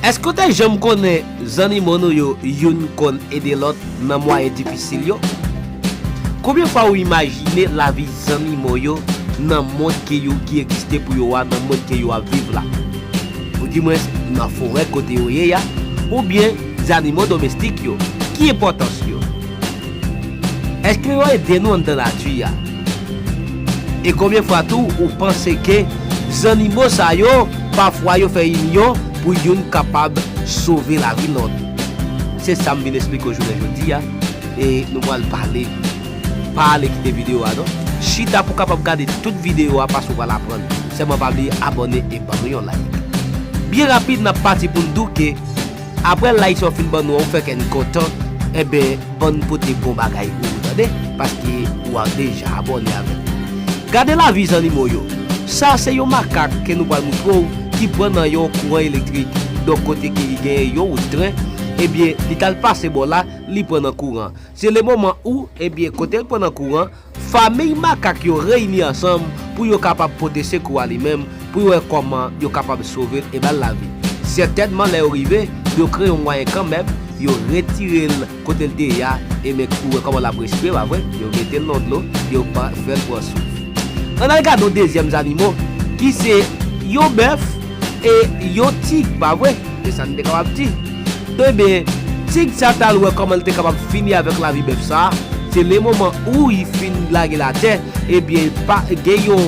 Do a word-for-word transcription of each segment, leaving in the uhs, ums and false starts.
Èske w te janm konnen zannimo nou yo youn konn ede lòt nan mwayen difisil yo? Konbyen fwa ou imajine lavi zannimo yo nan mond ke yo ki egziste pou yo a, nan mond ke yo ap viv la? Oudimwens nan forè kote yo ye a, oubyen zannimo domestik yo? Ki enpòtans yo? Èske yo ede nou anndan nati a? E konbyen fwa tou ou panse ke zannimo sa yo, pafwa yo fè inyon pou youn kapab sove lavi lòt? Se sa m vin esplike w jounen jodi a. E nou pral pale. Pa ale kite videyo a non. Chita pou w kapab gade tout videyo a paske w pral aprann. Sèlman pa bliye abòne e ban nou yon like. Byen rapid, n ap pati pou n di w ke apre like sa w fin ban nou an, ou fè kè n kontan, enben, ban n pote bon bagay pou ou, tande, paske ou a deja abòne avèk nou. Gade lavi zannimo yo. Sa se yon makak ke nou pral moutre w ki pran nan yon kouran elektrik. Donk, kote ke li genyen yon wout tren, ebyen, li t al pase bò la, li pran nan kouran. Se le moman ou, ebyen, kote l pran nan kouran, fanmiy makak yo reyini ansanm pou yo kapab pote sekou a li menm, pou yo wè kòman yo kapab sove l e ba l lavi. Sètènman, lè yo rive, yo kreye yon mwayen kanmenm, yo retire l kote l te ye a, e men ou wè kòman l ap respire, pa vre? Yo mete l nan dlo, yo pa fè l pran souf. Ann al gade yon dezyèm zannimo, ki se yon bèf e yon tig, pa vre? Se sa n te kapab di. Ebyen, tig sa t al wè kòman l te kapab fini avèk lavi bèf sa a. Se le moman ou li fin lage l atè, ebyen, pa, gen yon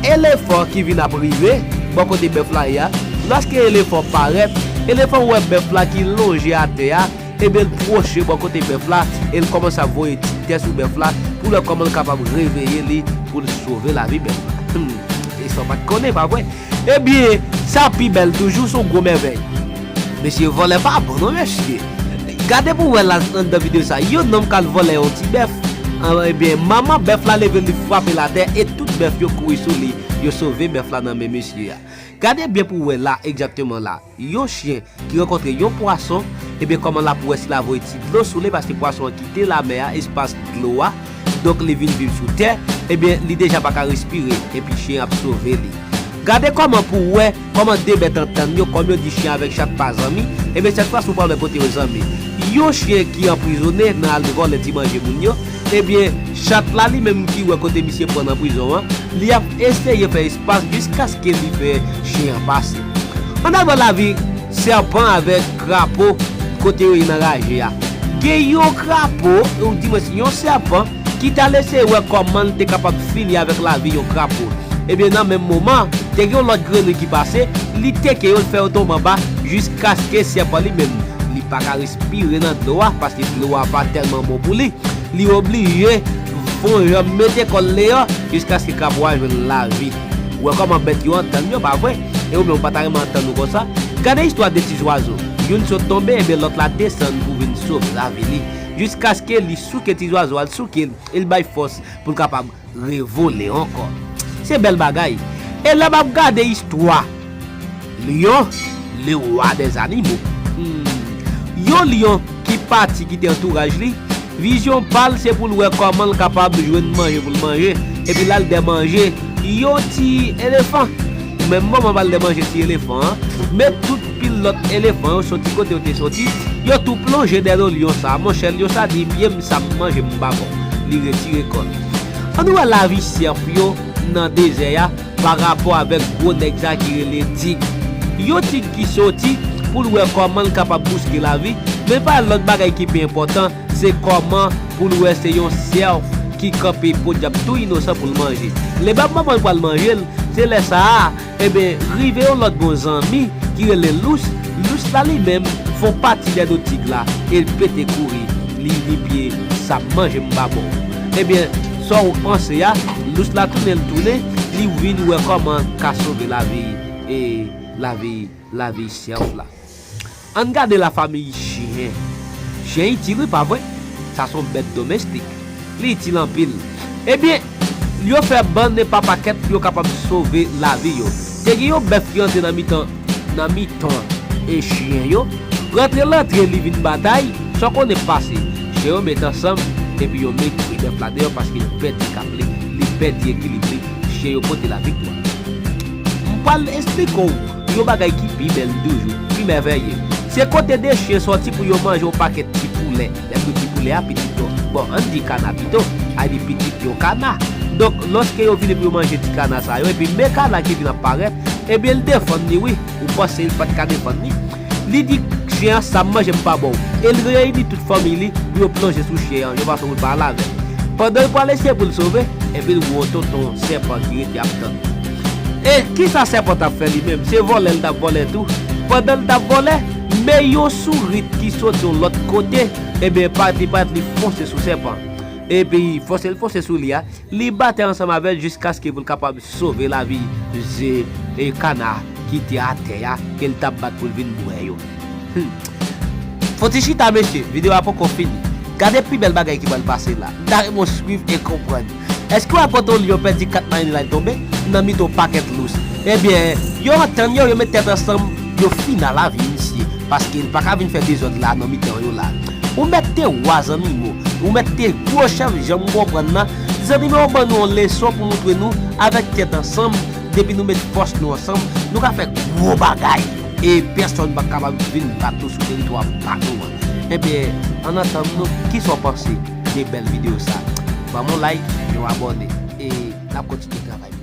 elefan ki vin ap rive bò kote bèf la ye a. Lòske elefan parèt, elefan wè bèf la ki lonje atè a, ebyen, l pwoche bò kote bèf la e l kòmanse ap voye ti tè sou bèf la pou l wè kòman l kapab reveye li pou l sove lavi bèf la. Hmm, e sa w pa t konnen, pa vre? Ebyen, sa pi bèl toujou, se yon gwo mèvèy. Mesye, vòlè pa bon non, mesye. Gade pou w wè la anndan videyo sa. Yon nonm k al vòlè yon ti bèf. An, ebyen, manman bèf la leve, li frape l atè e tout bèf yo kouri sou li. Yo sove bèf la nan men mesye a. Gade byen pou w wè la, egzakteman la. Yon chen ki rankontre yon pwason, ebyen, kòman l ap wè si l a voye ti dlo sou li, paske pwason an kite lamè a, espas dlo a, donk li vin viv sou tè, ebyen, li deja pa ka respire, epi chen an ap sove li. Gade kòman pou w wè kòman de bèt antann yo, kòm yo di chen avèk chat pa zanmi, ebyen, sèt fwa si w pral wè kote yo zanmi. Yon chen ki anprizone nan al vòlè ti manje moun yo, ebyen, chat la li menm ki wè kote misye pran nan prizon an, li ap eseye fè espas jiskaske li fè chen an pase. Ann al wè lavi sèpan avèk krapo kote yo ye nan raje a. Gen yon krapo, oudimwens yon sèpan, ki t al eseye wè kòman l te kapab fini avèk lavi yon krapo. Ebyen, nan menm moman, te gen yon lòt grenn ki pase, li teke yo, l fè yo tonbe anba, jiskaske sèpan li menm, li pa ka respire nan dlo a, paske dlo a pa tèlman bon pou li. Li oblije fè yon jan mete kò l deyò jiskaske krapo a jwenn lavi. Ou wè kòman bèt yo antann yo, pa vre? E ou menm ou pa ta renmen antann ou konsa? Gade istwa de ti zwazo. Youn sot tonbe, ebyen lòt la desann pou vin sove lavi li. Jiskaske li souke ti zwazo a, l souke l, e l bay fòs pou l kapab revole ankò. Se bèl bagay. E lè m ap gade istwa lyon, le roi des animaux, hmm, yon lyon ki pati kite antouraj li, vizyon pa l se pou l wè kòman l kapab jwenn manje pou l manje, epi l al dè manje yon ti elefan. Menm moman m al dè manje ti elefan an, men tout pil lòt elefan yo soti kote yo te soti, yo tou plonje dèyè lyon sa a. Monchè, lyon sa a di, "Pye m sa m manje m pa bon." Li retire kò l. Ann wè lavi sèf yo nan dezè a pa rapò avèk gwo nèg sa ki rele tig. Yon tig ki soti pou l wè kòman l kapab bouske lavi, men pa lòt bagay ki pi enpòtan, se kòman pou l wè se yon sèf ki kanpe podyab tou inosan pou l manje. Lè bab manman l pral manje l, se lè sa a, enben, rive yon lòt bon zanmi ki rele lous. Lous la li menm fè yon pati dèdo tig la e l pete kouri. Li di pye sa manje m pa bon. Enben, sa w panse a, lous la tounen l tounen, li vin wè kòman ka sove lavi, e lavi, lavi sèf la. Ann gade lafanmi chen. Chen itil wi, pa vre? Sa se yon bèt domestik. Li itil anpil. Ebyen, yo fè bann e pa pakèt pou yo kapab sove lavi yo. Te gen yon bèf ki rantre nan mitan, nan mitan e chen yo. Rantre l antre, li vin batay, sa w konnen k pase. Chen yo met ansanm, epi yo mete bèf la deyò paske li pèdi kap li, li pèdi ekilib li. Chen yo pote laviktwa. M pral esplike w yon bagay ki pi bèl toujou, pi mèvèye. Se kote de chen sòti pou yo manje yon pakèt ti poulè. Lè m di ti poulè a, pitit yon, bon, ann di kana pito, a di pitit yon kana. Donk, lòske yo vini pou yo manje ti kana sa yo, epi men kana ki vin ap parèt, ebyen, l defann li, wi. Ou panse l pa t ka defann li? Li di chen an, sa m manje m pa ba w. E l reyini tout fanmi li pou yo plonje sou chen an, yon fason pou l pa al avè l. Pandan l pral eseye pou l sove, epi l wè yon tonton sèpan ki rete ap tann. E kisa sèpan t ap fè li menm? Se vòlè l t ap vòlè tou. Pandan l t ap vòlè, men yon sourit ki soti yon lòt kote, ebyen, pa, li parèt li fonse sou sèpan. Epi, fonse l fonse sou li a, li batay ansanm avè l jiskaske pou l kapab sove lavi ze e kana ki te atè a, ke l t ap bat pou l vin bwè yo. Hmm. Fò ti chita, mesye, videyo a poko fini. Gade pi bèl bagay ki pral pase la. M ta renmen w swiv e konprann. Èske w wè kote yon lyon pèdi kat marenn la, l tonbe nan mitan yon pakèt lous? Ebyen, yo antann yo, yo met tèt ansanm, yo final avè misye. Paske l pa ka vin fè dezòd la nan mitan yo la. Ou mèt te wa zannimo, ou mèt te gwo chèf, jan m konprann nan. Zannimo yo ban nou yon leson pou montre nou, avèk tèt ansanm, depi nou met fòs nou ansanm, nou ka fè gwo bagay. E pèsonn pa kapab vin bat nou sou teritwa pa nou an. Ebyen, ann atann nou, kisa w panse de bèl videyo sa? Ban m yon like, yon abòne, e n ap kontinye travay.